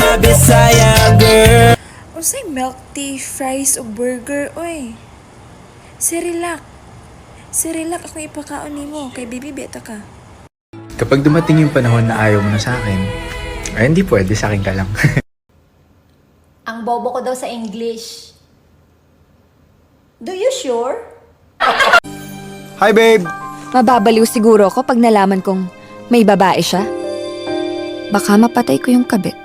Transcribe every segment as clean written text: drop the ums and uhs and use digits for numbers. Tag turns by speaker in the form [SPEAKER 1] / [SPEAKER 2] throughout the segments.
[SPEAKER 1] mga Bisaya girl.
[SPEAKER 2] Unsay milk tea, fries o burger oy? Sirilak. Sirilak akong ipakaon nimo kay bibi beta ka.
[SPEAKER 3] Kapag dumating yung panahon na ayaw mo na sa akin, ay hindi pwede, sa akin ka lang.
[SPEAKER 4] Ang bobo ko daw sa English. Do you sure?
[SPEAKER 3] Hi babe!
[SPEAKER 5] Mababaliw siguro ako pag nalaman kong may babae siya. Baka mapatay ko yung kabit.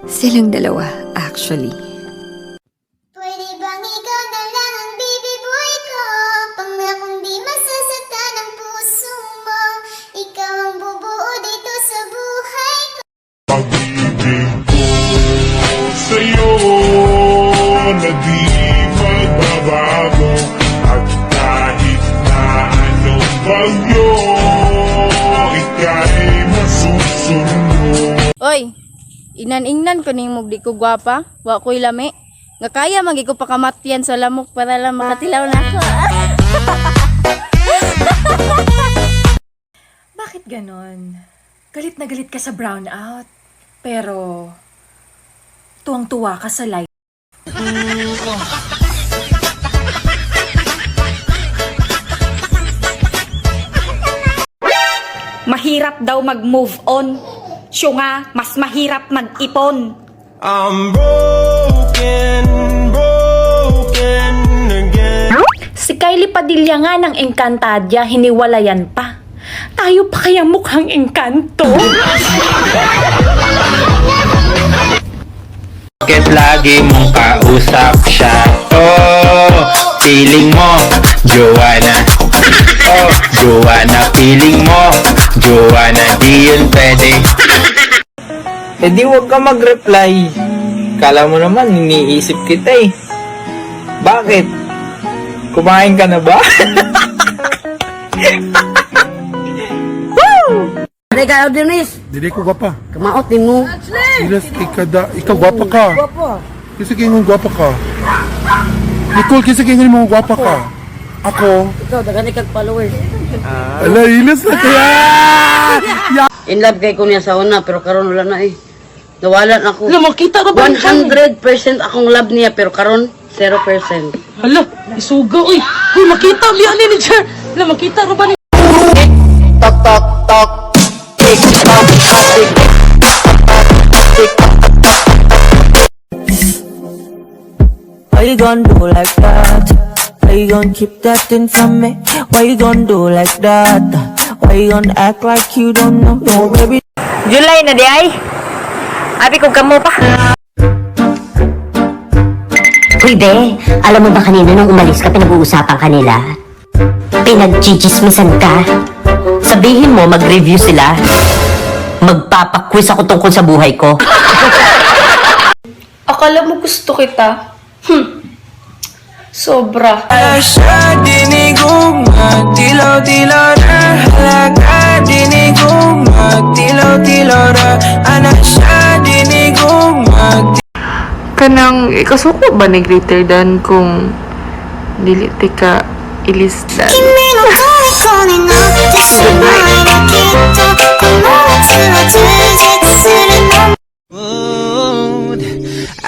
[SPEAKER 5] Silang dalawa, actually.
[SPEAKER 6] Pwede bang ikaw na lang ang baby boy ko? Pangakong di masasaktan ang puso mo. Ikaw ang bubuo dito sa buhay ko.
[SPEAKER 7] Pag-ibig ko sa'yo na di magbabago. At kahit na anong bagyo, ika'y masusunod.
[SPEAKER 8] Oy, inan-ingnan ko ning di ko gwapa, wa ko'y lami. Nga kaya magi ko pakamatyan sa lamok para lang makatilaw na ako.
[SPEAKER 2] Bakit ganon? Galit na galit ka sa brownout. Pero, tuwang-tuwa ka sa light.
[SPEAKER 9] Mahirap daw mag-move on. Siya nga, mas mahirap mag-ipon.
[SPEAKER 1] I'm broken, broken again.
[SPEAKER 9] Si Kylie Padilla nga ng Encantadia, hiniwalayan pa. Tayo pa kaya mukhang engkanto?
[SPEAKER 10] Bakit lagi mong kausap siya? Oh, feeling mo, Joanna. Oh, Joanna, feeling mo, Joanna, di yun pwede.
[SPEAKER 11] Eh di wag ka mag-reply. Kala mo naman, iniisip kita eh. Bakit? Kumain ka na ba?
[SPEAKER 12] Aray ka, Denise.
[SPEAKER 13] Dili ko gwapa.
[SPEAKER 12] Kamaot din mo.
[SPEAKER 13] Silas, ikaw gwapa ka. Kisa kayo gwapa ka. Nicole, kisa kayo mo gwapa ka. Ako.
[SPEAKER 12] Ikaw, dagan ikag followers.
[SPEAKER 13] Ala, ilas na kaya!
[SPEAKER 12] In love kay ko niya sa una, pero karon wala na eh. Nawalan ako.
[SPEAKER 9] Alam mo, kita ka ba?
[SPEAKER 12] 100% akong love niya, pero karon 0%.
[SPEAKER 9] Hala, isuga, uy. Uy, makita, biyan ni Jer. Alam, makita ka ba ni...
[SPEAKER 11] Tok, tok, tok. Tick, tock, tick.
[SPEAKER 1] Why you gonna do like that? Why you gonna keep that thing from me? Why you gonna do like that? Why you gonna act like you don't know? No, baby.
[SPEAKER 9] July na di ay. Abi kong kamo pa.
[SPEAKER 14] Uy, be, alam mo ba kanina nung umalis ka, pinag-uusapan kanila? Pinag-chichismisan ka? Sabihin mo, mag-review sila. Magpapaquiz ako tungkol sa buhay ko.
[SPEAKER 9] Akala mo gusto kita? Sobra.
[SPEAKER 1] Siya dinig kong magtilaw-tilaw na. Halaga dinig kong magtilaw-tilaw na. Anak siya dinig kong
[SPEAKER 15] Kanang ikasuko ba ni greater than kung dili ka ilisdan?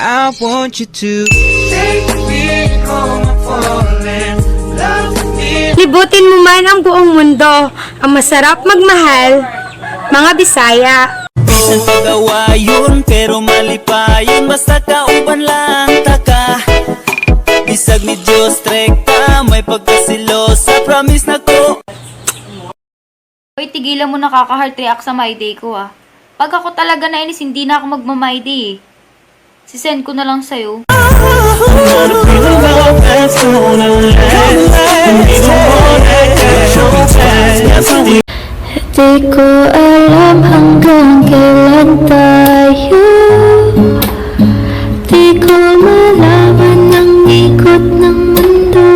[SPEAKER 1] I want you to take me home, I'm falling. Love me.
[SPEAKER 9] Libutin mo man ang buong mundo. Ang masarap magmahal, mga Bisaya.
[SPEAKER 1] Bisan pagawa yun, pero mali pa yun. Basta kauban lang taka. Bisag ni Diyos trekta, may pagkasilosa, promise na ko.
[SPEAKER 4] Uy, tigilan mo nakaka-heart react sa my day ko ah. Pag ako talaga nainis, hindi na ako magma-my day eh. Sisend ko na lang sa'yo.
[SPEAKER 6] Di ko alam hanggang kailan tayo. Di ko malaman ang ikot ng mundo.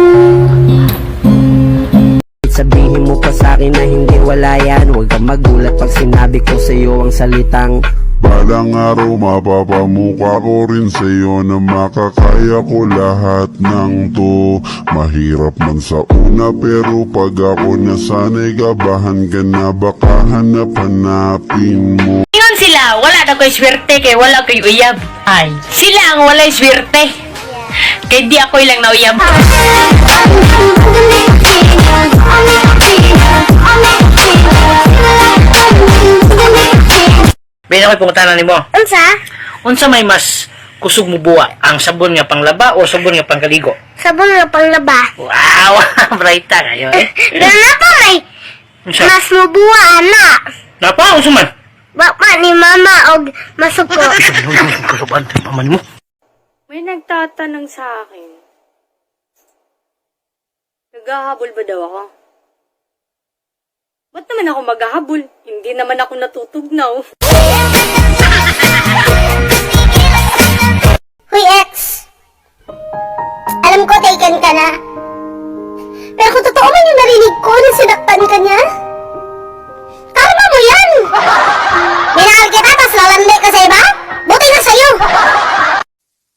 [SPEAKER 1] Sabihin mo pa sa'kin na hindi wala yan. Huwag kang magulat pag sinabi ko sa'yo ang salitang
[SPEAKER 7] Balang araw mapapamukha ko rin sa'yo na makakaya ko lahat ng to. Mahirap man sa una pero pag ako nasanay, gabahan ka na baka hanap-hanapin mo.
[SPEAKER 9] Ngayon sila, wala
[SPEAKER 14] na ko'y swerte kay wala ko'y uyab. Ay, sila ang walay swerte. Kay di ako ilang nauyab. Bino ko'y pungutanan nimo.
[SPEAKER 6] Unsa?
[SPEAKER 14] Unsa may mas kusog mo buwa? Ang sabon nga panglaba o sabon nga pangkaligo?
[SPEAKER 6] Sabon nga panglaba.
[SPEAKER 14] Wow, brighta kayo eh.
[SPEAKER 6] Ganun na pa may.
[SPEAKER 14] Unsa?
[SPEAKER 6] Mas mubuha, ana.
[SPEAKER 14] Napa, unsa man?
[SPEAKER 6] Baka ni mama og masuko.
[SPEAKER 14] Kusuban tayo paman mo.
[SPEAKER 8] May nagtatanong sa akin. Naghahabol ba daw ako? Ba't naman ako maghahabol? Hindi naman ako natutugnaw.
[SPEAKER 6] Huy, ex. Alam ko, taken ka na. Pero kung totoo man yung narinig ko na sinaktan ka niya, karma mo yan! Minahal kita, tas lalandi ka sa iba? Buti na sa'yo!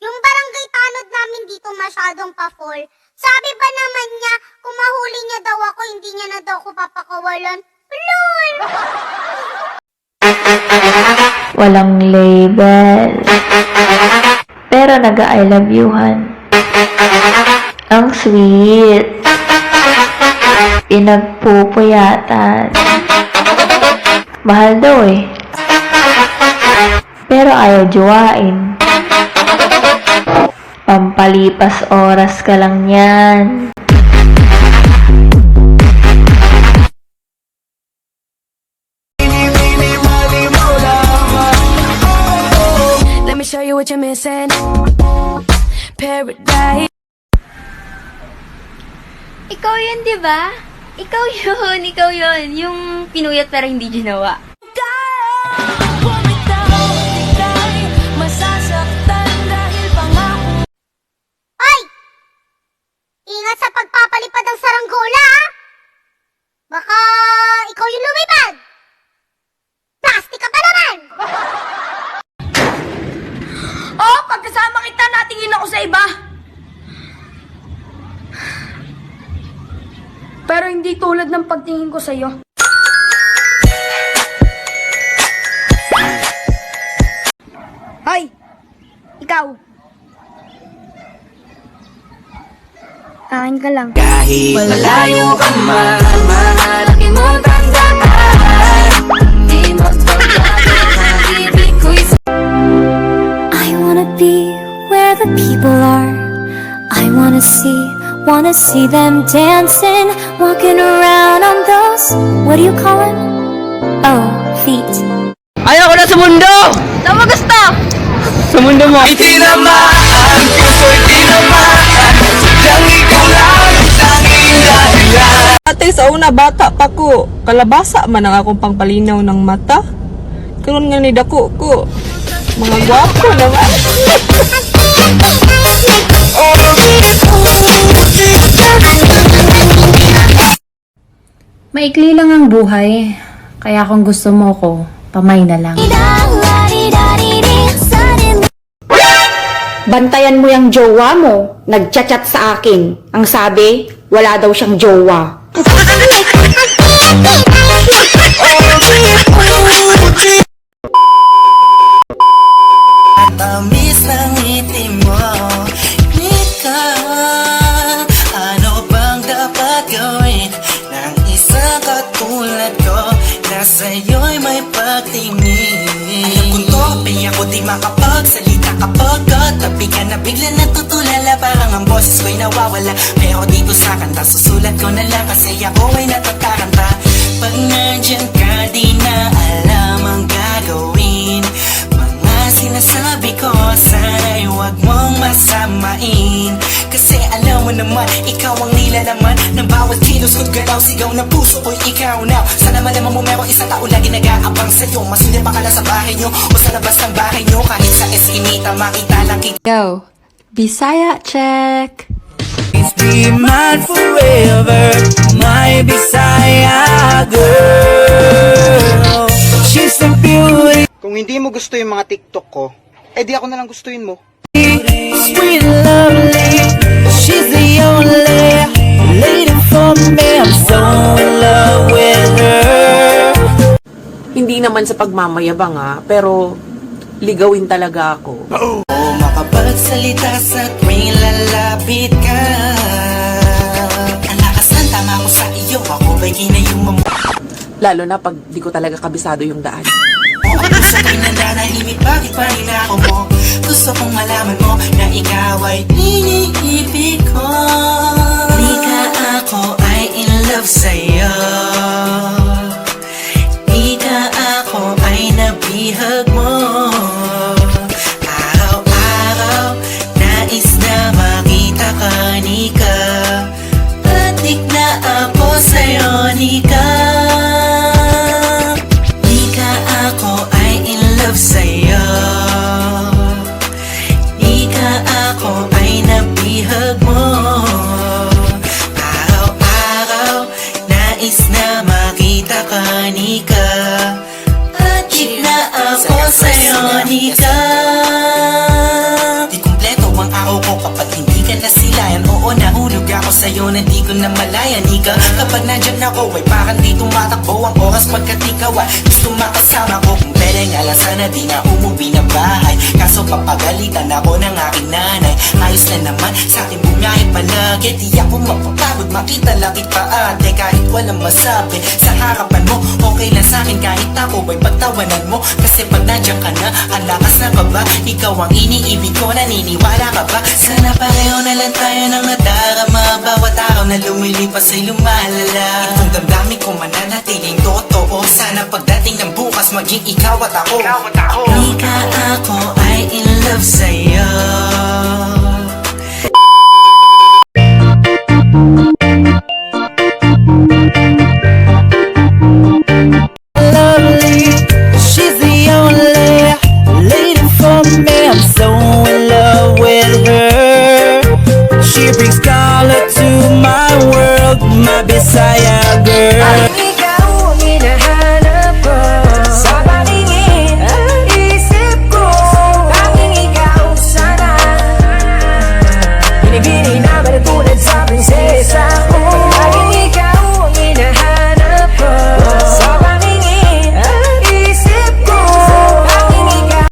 [SPEAKER 6] Yung barangay tanod namin dito masyadong pa-fall. Sabi ba naman niya, kung mahuli niya daw ako, hindi niya na daw ako papakawalan. Lol!
[SPEAKER 16] Walang label. Pero nag-I love youhan. Ang sweet. Pinagpupuyatan. Mahal daw eh. Pero ayaw juwain. Pampalipas oras ka lang yan.
[SPEAKER 2] Let me show you what you're missing. Paradise.
[SPEAKER 4] Ikaw yun, di ba? Ikaw yun. Yung pinuyat pero hindi ginawa.
[SPEAKER 6] Ay! Ingat sa pagpapalipad ng saranggola, ha? Baka ikaw yung lumipad. Plastic ka pa naman!
[SPEAKER 2] Oh, pagkasama kita, natingin ako sa iba. Pero hindi tulad ng pagtingin ko sa'yo. Hoy! Ikaw! Kain ka lang.
[SPEAKER 1] Kahit malayo ka man, mahalaki mo tandaan. Di magbabago ang ibig ko'y
[SPEAKER 6] I wanna be where the people are. I wanna see them dancing, walking around on those, what do you call them? Oh, feet.
[SPEAKER 14] Ayaw ko na sa mundo!
[SPEAKER 8] Tama gusto!
[SPEAKER 14] Sa mundo mo!
[SPEAKER 1] tinamaan, puso'y tinamaan. Sadyang ikaw lang, tanging dahilan.
[SPEAKER 17] Ate, sa una bata pa ko, kalabasa man ang akong pangpalinaw ng mata. Karon nga ni dako ko. Mga gwapo naman.
[SPEAKER 9] Maikli lang ang buhay. Kaya kung gusto mo ko, pamay na lang.
[SPEAKER 18] Bantayan mo yung jowa mo. Nagchat-chat sa akin. Ang sabi, wala daw siyang jowa.
[SPEAKER 1] Tamis ng ngiti mo, ikaw. Ano bang dapat gawin ng isang katulad ko na sa'yo'y may pagtingin? Alam ko to, kaya ko di makapagsalita kapag katabi ka na bigla natutulala. Parang ang boses ko'y nawawala. Pero dito sa kanta, susulat ko na lang kasi ako ay natataranta. Pag nandyan ka, di na alam ang gagawin. Sinasabi ko, sana'y huwag mong masamain. Kasi alam mo naman, ikaw ang nilalaman ng bawat kilos ko't galaw, sigaw ng puso ko'y ikaw na. Sana malaman mo meron isang tao lagi nag-aabang sa'yo. Masundan pa ka na sa bahay nyo o sa labas ng bahay nyo. Kahit sa eskinita, makita lang kita.
[SPEAKER 5] Go! Bisaya check!
[SPEAKER 1] Please be mine forever, my Bisaya girl. She's so beautiful.
[SPEAKER 19] Kung hindi mo gusto yung mga TikTok ko, di ako na lang gustuin mo.
[SPEAKER 1] Sweet and lovely, she's the only lady for me. I'm so in love with her.
[SPEAKER 17] Hindi naman sa pagmamayabang pero
[SPEAKER 20] ligawin talaga ako.
[SPEAKER 1] O makapagsalita sa tuwing lalapit ka. Ang lakas ng tama ko sa iyo, ako ba'y kinayong
[SPEAKER 20] Lalo na pag di ko talaga kabisado yung daan.
[SPEAKER 1] O ako sabay nananahimik, bakit pa nilako mo? Gusto kong malaman mo na ikaw ay iniibig ko. Di ka ako ay in love sa'yo. Di ka ako ay nabihag mo. Araw-araw nais na makita ka, Nika. Adik na ako sa'yo, Nika. Di ka ako ay in love sa'yo. Di ka ako ay nabihag mo. Araw-araw nais na makita ka, Nika. Adik na ako sa'yo, Nika. Di kumpleto ang araw ko kapag hindi ka nasilayan. Oo, nahulog ako sa'yo na di ko na malayan, Nika. Kapag nandyan ako ay parang di tumatakbo ang oras pagkat ikaw ay gusto makasama ko. Kung pwede nga lang sana di na umuwi ng bahay. Kaso papagalitan ako ng aking nanay. Ayos na naman sa akin bumiyahe palagi. Di ako mapapagod makita lang kita ate. Kahit walang masabi sa harapan mo, okay lang sa akin kahit ako ay pagtawanan mo. Kasi pag nandyan ka na, ang lakas na kaba. Ikaw ang iniibig ko, naniniwala ka ba? Sana pareho na lang tayo ng nadarama. Bawat araw na lumilipas ay lumalala. Itong damdamin ko mananatiling totoo. Sana pagdating ng bukas maging ikaw at ako. Di ka ako ay in love sa'yo.
[SPEAKER 21] Lovely, she's the only lady for me. I'm so in love with her. She brings color to my world, my Bisaya.